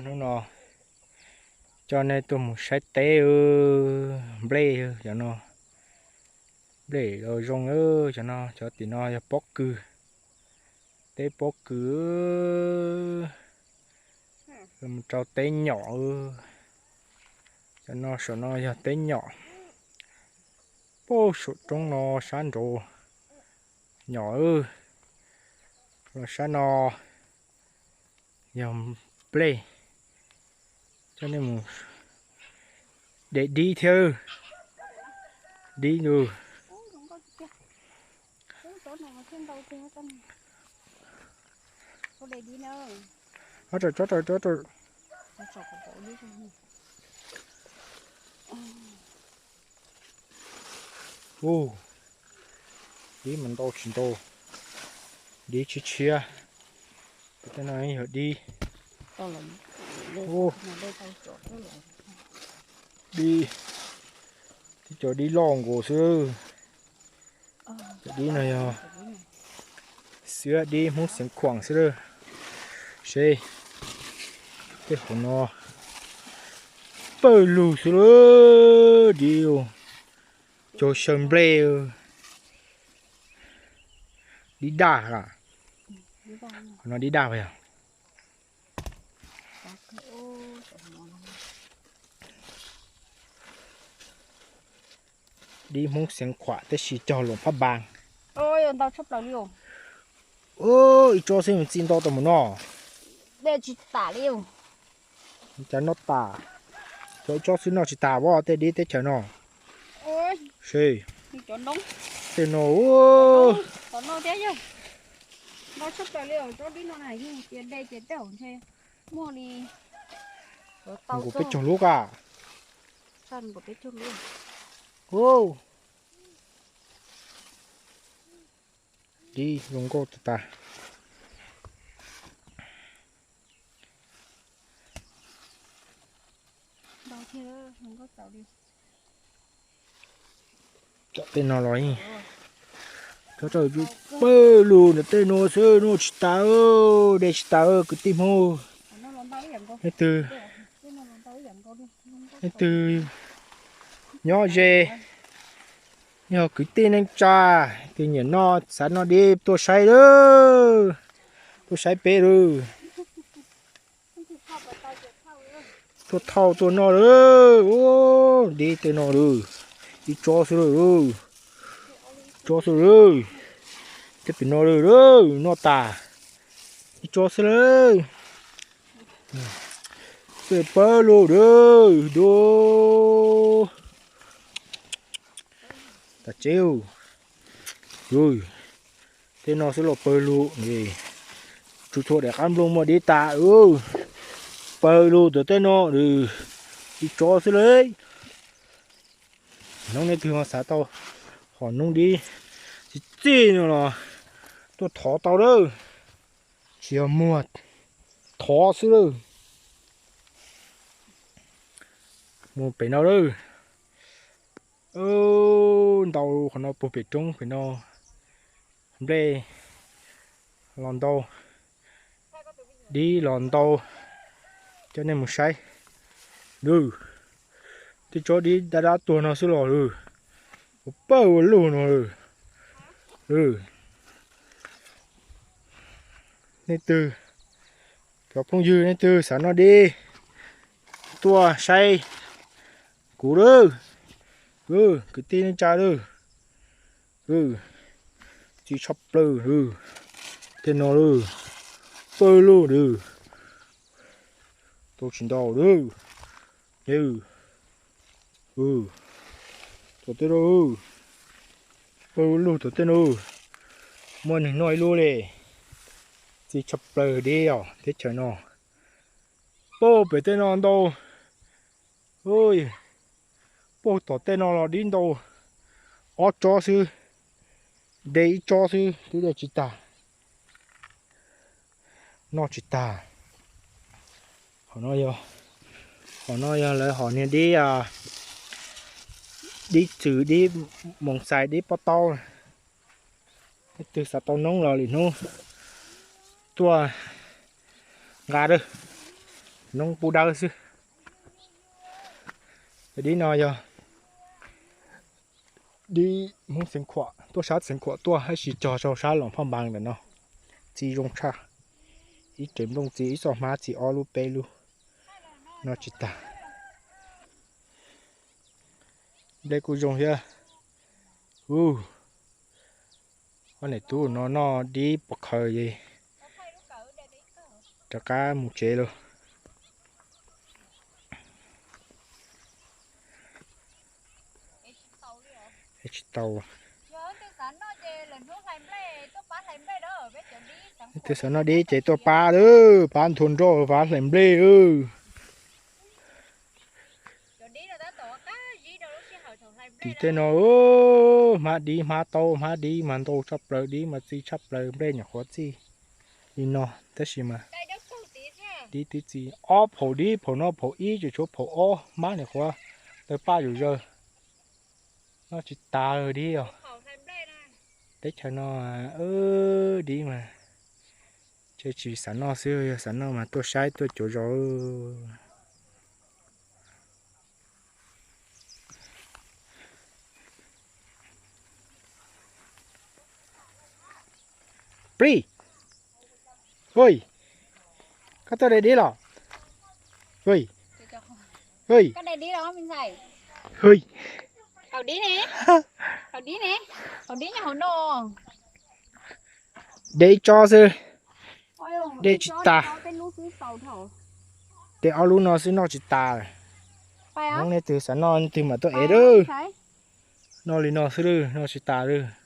Hnub no coj nej tuaj mus saib teb nplej cov no. Nplej los zoo, cov no, cov tim no yog pob kws, teb pob kws, mus rau teb nyom. Cov no saum no yog teb nyom. Puag saum roob no sab nraud nyom, los sab no yog nplej. Coj nej mus de dib thiab, dib lug. Dib mas ntau tsis ntau, dib tshiab tshiab. Tej no yog dib, dib, tib co dib loj nkaus xwb. Cov dib no yog xiab dib Hmoob Xeev Khuam xwb lawm. Seb, tej qhov no pawg lug xwb lawm, dib, cog xyaw nplej. Dib daj, qhov no dib daj yog. Dib Hmoob Xeev Khuam tab sis cog Luam Phab Npas. Ib tsob xwb txij ntau tau mus no. Cas noj tas, cov ib tsob xwb noj tsis tas as tej dib teb chaws no. Tej no, nkaum peb caug lub a. Dib zoo nkauj tas tas. Cov tej no los, cov pawg lug ntawm tej no xwb, noj tsis tas, de tsis tas kwv tij Hmoob. Leej twg, leej twg nyob ze, yog kwv tij neej tsa, leej twg nyiam noj xav noj dib tuaj saib lawm, tuaj saib peb lawm. Tuaj thauj tuaj noj lawm. Dib tej no lawm, ib tsob xwb lawm, tsob xwb lawm. Tej pem no lawm, noj tas, ib tsob xwb lawm. Peb pawg lug lawm, dub tas tsev. Tej no xwb los pawg lug, tsuas txhua daim qab nplooj muaj dib tas. Pawg lug tom tej no, ib tsob xwb lawm. Hnub nej twg ho xav tau hom noob dib txi txij no los tuaj thov tau lawm, tsis yog muag, thov xwb lawm. Mus pem no lawm. Ntau qhov no puag pem roob pem no, nplej los ntau, dib los ntau, coj nej mus saib. Lawm, tej tsob dib dab dab tuag no xwb los lawm, ua pawg ua lug no lawm. Nej twg, cov phooj ywg nej twg xav noj dib, tuaj saib kuv lawm, kwv tij neej tsa lawm. Txi tshaj plaws, tej no lawm, pawg lug lawm, tau tsis ntau lawm. Tom tej no, pawg lug tom tej no, muaj neeg noj ib lub li. Txi tshaj plaws dib os teb chaws no. Puag pem tej no ntau, puag tom tej no los dib ntau, ob tsob xwb, de ib tsob xwb twb de tsis tag, noj tsis tag. Qhov no yog, qhov no yog lawv hom niag dib, dib txwm, dib moos xais, dib pob taub. Leej twg xav tau noob los lwm hnub tuaj nqa lawm. Noob pub dawb xwb. Cov dib no yog dib Hmoob Xeev Khuam, tuaj sab Xeev Khuam tuaj, tab sis cog rau sab Loos Phaj Npas ntawm no. Txi zoo tshaj. Ib rev nplooj txi, ib txoj hmab txi, ob lub peb lub. Noj tsis tag. Nplej kuj zoo thiab. Ub, ob niam tub no noj dib pov qhaws es rov qab mus tsev lawm. Tsis tau. Leej twg xav noj dib ces tuaj pab lawm, pab nthua nroj pab hlais nplej. Tim tej no hmab dib hmab taub, hmab dib mas ntau tshaj plaws, dib mas txi tshaj plaws, nplej nyuam qhuav txij li no tab sis mas dib twb txi. Ob phaum dib, phaum no phaum ib, tseem tshuav phaum ob, hmab nyuam qhuav tawg paj zuj zus. Noj tsis tas dib os. Teb chaws no dib mas, ces tsis xav noj xwb, yog xav noj mas tuaj saib tuaj cuav zos. Plig, hu, koj tuaj de dib los? Hu, hu, hu, de ib tsob xwb, de tsis tas. De ob lub no xwb noj tsis tas. Hnub nej twg xav noj nej twg mam tuaj ev lawm. Noj li no xwb lawm, noj tsis tas lawm.